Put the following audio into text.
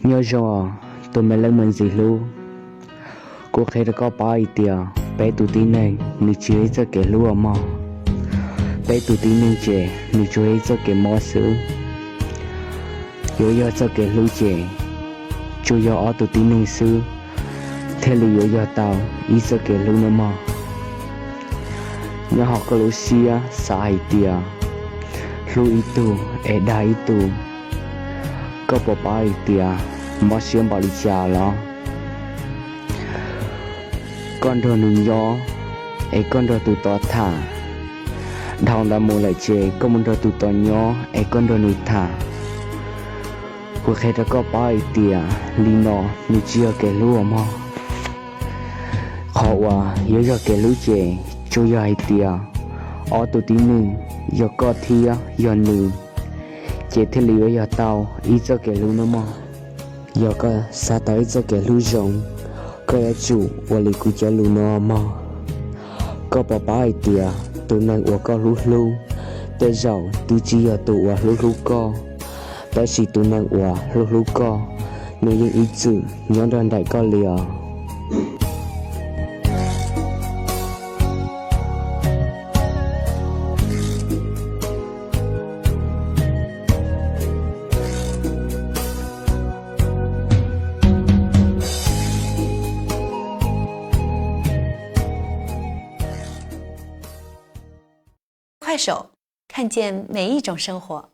Nyob zoo os, tus me leej me ntxim hlub. Kuv qhia rau koj paub hais tias peb tus tib neeg nws tsis yog ib txoj kev hlub os mog. Peb tus tib neeg ces nws tsuas yog ib txoj kev mob xwb. Yuav yog txoj kev hlub ces tsuas yog ob tus tib neeg xwb thiaj li yuav yog tau ib txoj kev hlub no mog. Nyob hauv koj lub siab xav hais tias hlub ib tug es dag ib tug, koj puas paub hais tias mob siab npaum li cas los? Koj nrog nws nyob es koj nrog tus tod tham, dhau ntawd mus lawm ces koj mus nrog tus tod nyob es koj nrog nws tham. Kuv qhia rau koj paub hais tias li no nws tsis yog kev hlub os mog. Qhov uas yuav yog kev hlub ces tsuas yog hais tias ob tus tib neeg, yog koj thiab yog nws, ces thiaj li yuav yog tau ib txoj kev hlub no mog. Yog koj xav tau ib txoj kev hlub zoo, koj yuav tsum ua li kuv cov lus no mog. Koj puas paub hais tias tus neeg uas koj hlub hlub, tej zaum twb tsis yog tus uas hlub hlub koj, tab sis tus neeg uas hlub hlub koj, nws yeej ib txwm nyob nrog nraim koj li os. 快手，看见每一种生活。